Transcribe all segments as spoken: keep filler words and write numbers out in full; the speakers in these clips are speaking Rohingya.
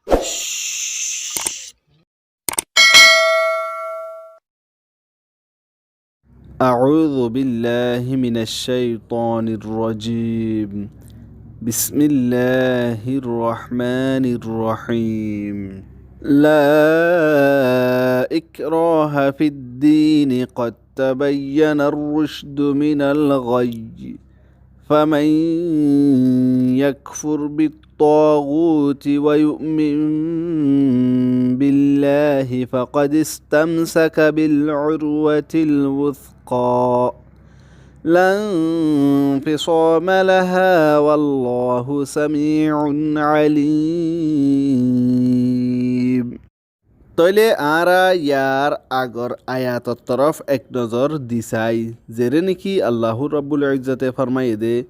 أعوذ بالله من الشيطان الرجيم. بسم الله الرحمن الرحيم. لا إكراه في الدين قد تبين الرشد من الغي، فمن يكفر بالطاغوت ويؤمن بالله فقد استمسك بالعروة الوثقى لا انفصام لها والله سميع عليم. Tóile añára yar agor ayator torof ek nozor di sai, zere niki Allahu Rabbul Izzote formaiyé de,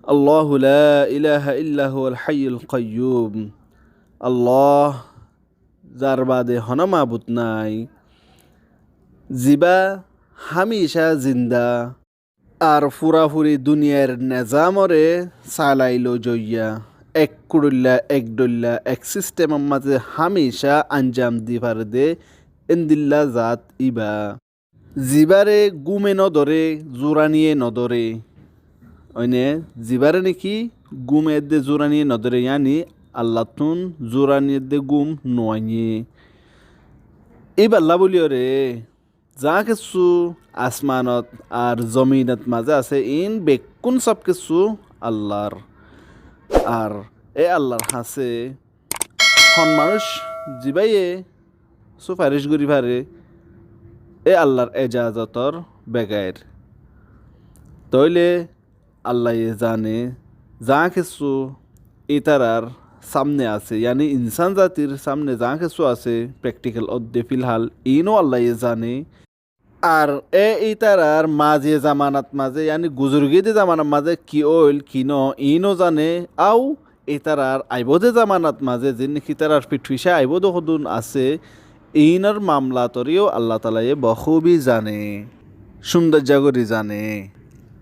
الله لا إله إلا هو الحي القيوم. Allah, zar bade hono mabud nai, ziba hámica zinda, ar furafuri duniyair nezamore salai loi zoiya, ek kuçuilla, ek dhoilla, ek sistemor maze hámica anjam di fare de, endilla zat iba. Zibare gume no dore, zuraniye no dore. Oine, zibare niki gume edde zuraniye no dore, yani Allahtun zurani edde gum no aiye. Iballa buliyore, za kessú asmanot ar zominot maze asé, iín bekkún sob kessú Allar. Ar e Allar hañsé hon manúic zibáye sufaric gorí fare, e Allar ejazotor begair. Tóile Allaye zane, za kessú ítarar samne asé, yani insán zatir samne za kessú asé, practical odde filhal, iínou Allaye zane. Ar e ítarar maziye zamanat maze, yani guzorgiyé de zamanat maze ki óil, ki no, iínou zane, au ítarar aibóde zamanat maze, zin niki ítarar fitfica aibóde hodún asé, iínor mamlatoreó Allatalaye bohúbi zane, cúndoijja gorí zane.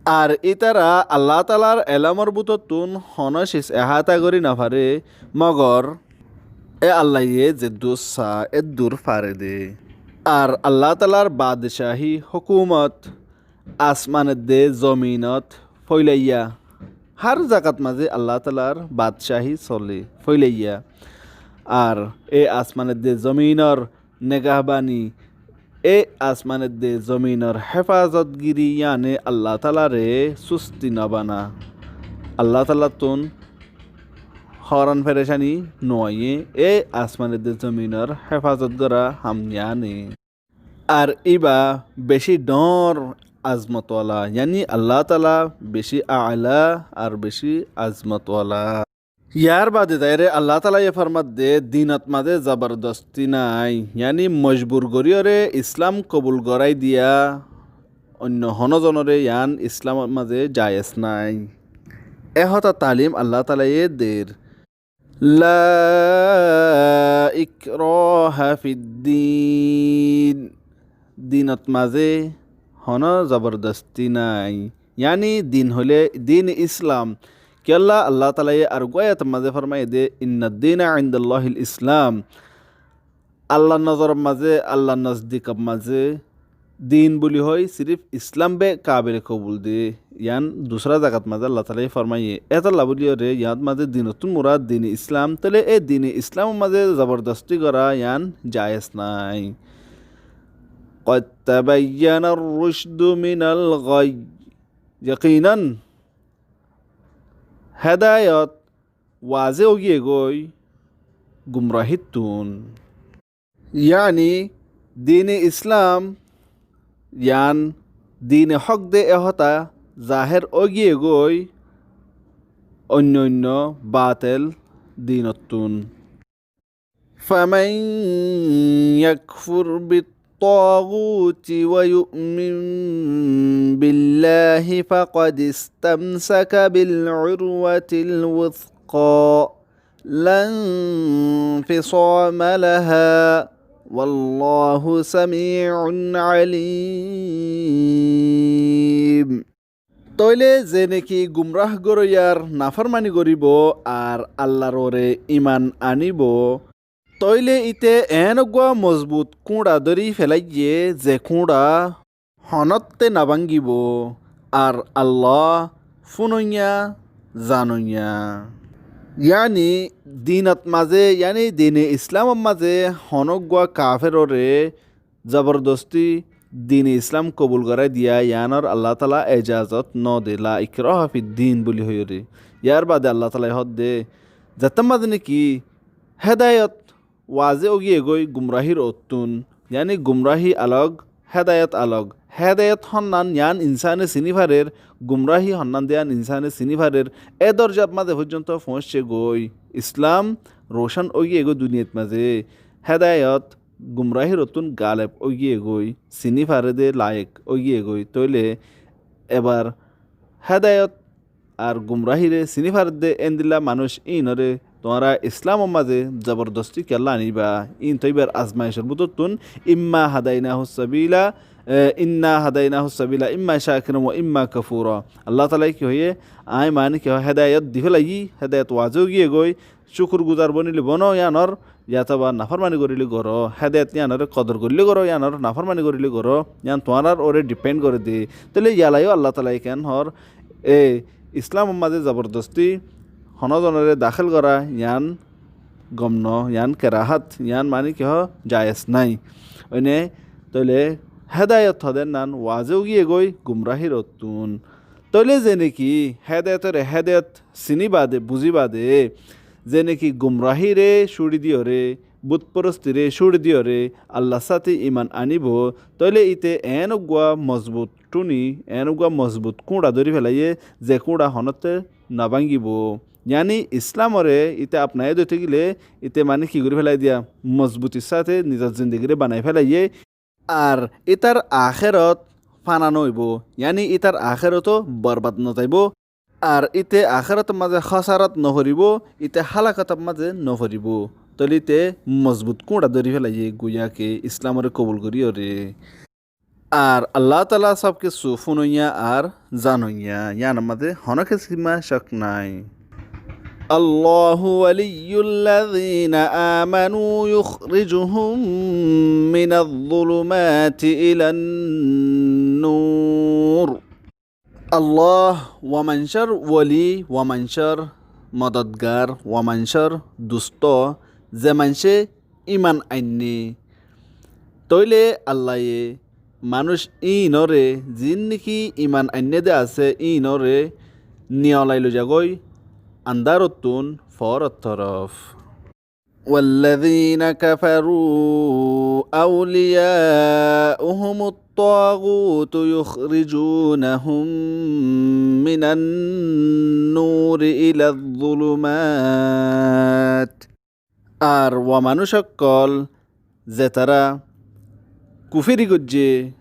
Ar ítara Allatalar elómor bútottun honó cis ehata gorí no fare, mogor e Allaye zeddúr sa eddúr fare de. Ar Allatalar badcahi hókumot asman edde zominot foilaiya. Hár zagat maze Allatalar badcahi sole, foilaiya. Ar e asman edde zominor negahbani, e asman edde zominor hefazotgiri, yane Allatalare susti no bana. Allatalattun horan ferecani no aiye, e asman edde zominor hefazot gora ham yane. Ar iba beci dhoóñr azmot wala, yani Allatala beci ala ar beci azmot wala. Yar bade zaire Allatalaye formadde dinot maze zobordosti nai, yani mojbur goríyore Islam kobul gorai diya oinno honó zonore yián Islamot maze jayes nai. E hotá talim Allatalaye der. لا إكراه في الدين. Dinot maze hono zobordosti nai. Yani din hoile din Islam. Kiyólla Allatalaye ar uggwá ayator maze formaiye de, إن الدين عند الله الإسلام. Allar nozoror maze, Allar nozdikor maze din buli hoi sirif Islam be kabile kobul de, yián dusra zagat maze Allatalaye formaiye. Etolla buliyore yiáñt maze dinottún murad din Islam, tóile e din Islamor maze zobordosti gora yián jayes nai. قد تبين الرشد من الغي. Yakinan hedayot waze óigiyegói gumrahittún. Yani dine Islam yián dine hók de e hotá zahér óigiyegói oinno oinno batel dinottún. فمن يكفر بالطاغوت ويؤمن بالله فقد استمسك بالعروة الوثقى لا انفصام لها والله سميع عليم. Tóile ze neki gumráh goróyar naformani goríbou ar Allar uore iman aníbou, tóile íte eén uggúa mozbut kúñça dóri feláiye, ze kúñça honótte nobáñgibou, ar Allah fúnoiya, zanoiya. Yáni dinot mazé, yáni dine Islamot mazé honóggua kaferoré zobordosti dine Islam kobul gorái diya yíanor Allah taala ejazot node, la ikraha fid din buli hoiyóre. Yárbaade Allah taalaye hoódde, zettót mazé neki hédayot waze ógiyegói gumráhir ottún, yáni gumráhi alog, hédayot alog. Hédayot honnán yían insáne siní farer, gumráhi honnán de yían insáne siní farer, é dorjat mazé foijjonto foóñiccegói. Islam rocán ógiyegói duniyait mazé. Hédayot gumráhir ottún galeb ógiyegói, siní farede laek ógiyegói. Tóile ebar hédayot ar gumráhire siní faredde éndilla manúic íinoré tuáñra Islamor mazé zobordosti kiyólla aníba? Íin toóu ibar azmaicor bútottún, imma hadainahus sabila, e, inna hadainahus sabila, imma shakiran wa imma kafura. Allah taalaye ki hoiyé, aññí mani ki hoó, hédayot di felaiyí, hédayot waze ógiyegói, cúkur guzar bonile bono yíanor, yátoba naformani goríle goró, hédayot yíanoré kodor goríle goró, yíanor naformani goríle goró, yían tuáñrar uore dipend goréde. Tóile yíalla yó Allah taalaye keén hoór, e, Islamor mazé zobordosti honó zonoré dahél gorá yían gom no, yían kerahat, yían mani ki hoó, jayes nái. Óine, tóile hédayot hoódennán waze ógiyegói gumráhir ottún. Tóile ze neki hédayotoré hédayot siní baade, buzí baade, ze neki gumráhire cúri diyoré, butporostire cúri diyoré, Allar sáte iman aníbou, tóile íte eén uggúa mozbut thúni, eén uggúa mozbut kúñça dóri felaiyé, ze kúñça honótte nobáñgibou. Yáni Islamoré íte apnaiyé dóite gile, íte mani ki gorí felai diya, mozbutir sáte nizor zindegiré banai felaiyé, ar ítar akhérot fana noóibou, yáni ítar akhérot ó borbad nozaibou, ar íte akhérot mazé hósarat noforibóu, íte hálakotor mazé noforibóu. Tóile íte mozbut kúñça dóri felaiyé, goiyá ke Islamoré kobul goríyoré. Ar Allah taala sob kessú fúnoiya ar zanoiya, yíanor mazé honó kessú ma cók nái. الله ولي الذين آمنوا يخرجهم من الظلمات إلى النور. Allah wa manúcor woli, wa manúcor mododgar, wa manúcor dustó, ze maincé iman ainné. Tóile Allaye manúic íinoré, ziín neki iman ainné de asé, íinoré niyolai loizagói andárottún foóror torof. والذين كفروا أولياؤهم الطاغوت يخرجونهم من النور إلى الظلمات. Ar wa manúic ókkol zetará kufíri goijjé,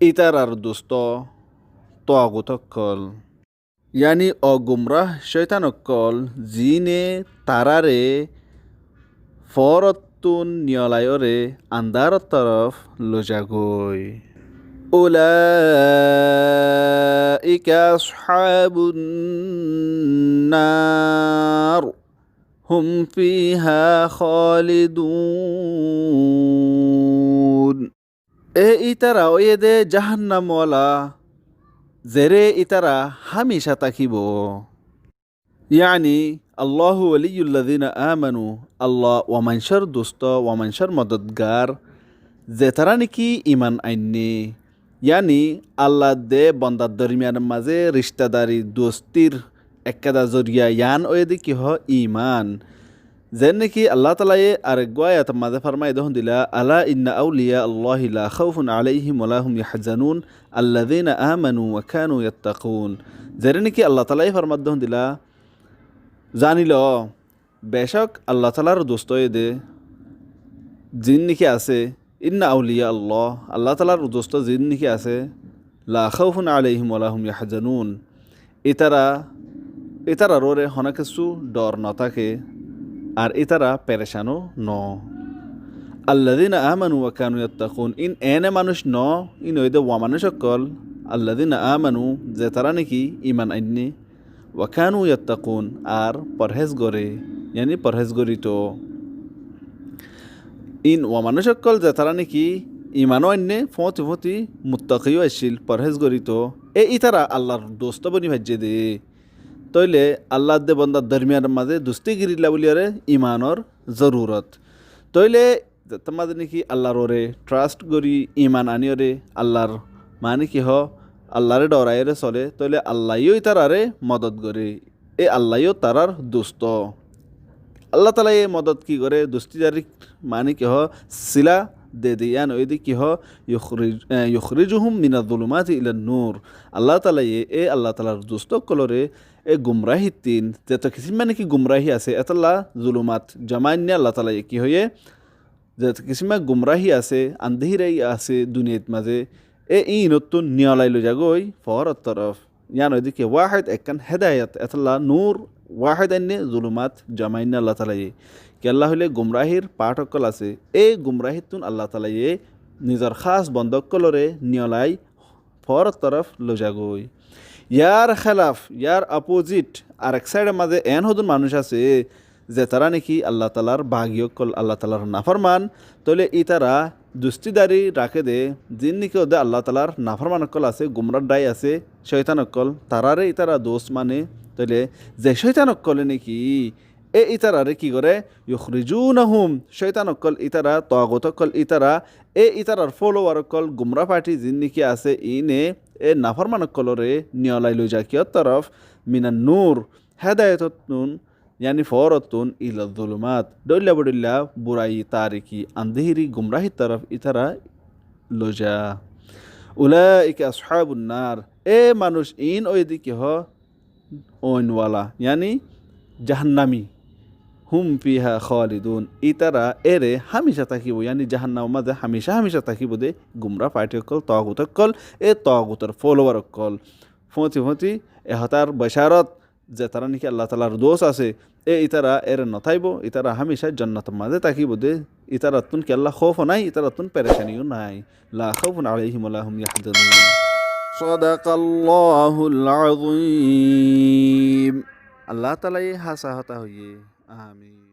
ítarar dustó tuagut ókkol. Yáni ogumráh cóitan ókkol, ziíne taráre foórottún niyolaiyóre andáror torof loizagói. أولئك أصحاب النار هم فيها خالدون. E ítara óiye de jáhannam wala, zeré ítara hámica tákibou. Yáni, الله ولي الذين آمنوا, Allah wa manúcor dustó, wa manúcor mododgar, zetará neki iman ainné. Yáni, Allah de bondar dormiyanor mazé rištadari, dustir ekkeda zoriya, yián óiye de ki hoó, iman. Zeén neki Allah taalaye areggúa ayator mazé formai de hondilla, ألا إن أولياء الله لا خوف عليهم ولا هم يحزنون الذين آمنوا وكانوا يتقون. Zeén neki Allah taalaye formai de hondilla, zani lo, becók Allah taalar dustó óiye de ziín neki asé, إن أولياء الله, Allah taalar dustó ziín neki asé, لا خوف عليهم ولا هم يحزنون. Ítara, ítarar uore honó kessú dhor notáke, ar ítara perecanó noó. الذين آمنوا وكانوا يتقون. Íin eéne manúic noó, íin óiye de wa manúic ókkol, الذين آمنوا, ze tará niki iman ainné, وكانوا يتقون, ar forhéz goré, yáni forhéz goríto. In ó manúic ókkol ze tará niki iman ó ainné, fóñti fóñti muttaki ó accíl, forhéz goríto, e ítara Allar dustó boni faijjé dé. Tóile Allar de bondar dormiyanor mazé dustí girilla buli ore imanor zorurot. Tóile zettót mazé niki Allar uore thrust gorí, iman aní ore, Allar maní ki hoó, Allaré dhoraiyóre solé, tóile Allaye yó ítararé modot goré. E Allaye yó tarár dustó. Allah taalaye modot ki goré? Dustí darír maní ki hoó, sila de de, yáni óide ki hoó, يخرج, eh, يخرجهم من الظلمات إلى النور. Allah taalaye e Allah taalar dustó ókkolóre e gumrahittún, zetó kisíma niki gumrahi asé, étolla zulumat jama ainné Allah taalaye ki hoiyé, zetó kisíma gumrahi asé, andhéra asé duniyait mazé, e íinottún niyolai loizagói foóror torof. Yáni óide ki wáhed ekkán hédayot, étolla nur wáhed ainné, zulumat jama ainné Allah taalaye. Kiyólla hoilé gumrahir part ókkol asé, e gumrahittún Allah taalaye nizor hás bonda ókkolóre niyolai foóror torof loizagói. Yar hélaf, yar opposite, arek side or mazé eén hodún manúic asé, ze tará niki Allah taalar bagi ókkol, Allah taalar naforman, tóile ítara dustí darí raké dé, ziín niki óde Allah taalar naforman ókkol asé, gumrah dhái asé, cóitan ókkol, taráre ítara dust mané, tóile ze cóitan ókkolé niki e ítararé ki goré? يخرجونهم, cóitan ókkol ítara, tawagut ókkol ítara, e ítarar follower ókkol, gumrah party ziín niki asé, iíne e naforman ókkolóre niyolai loizagói kiyór torof? من النور, hédayotottún, yáni foórottún, إلى الظلمات, dhoilla bodhoilla burai, tariki, andhéri, gumrahir torof ítara loiza. أولئك أصحاب النار, e manúic iín óide ki hoó, óinwala, yáni jahannami. هم فيها خالدون, ítara ére hámica tákibo, yáni jahannamor mazé hámica hámica tákibo dé gumrah party ókkol, tawagut ókkol, e tawagutor follower ókkol. Fóñti fóñti e hotár bicárot, ze tará niki Allah taalar dust asé, e ítara ére notáibo, ítara hámica jonnotor mazé tákibo dé, ítarattún kiyólla hóuf nái, ítarattún perecani yó nái. لا خوف عليهم ولا هم يحزنون. صدق الله العظيم. Allah taalaye hása hotá hoiyé. Amin.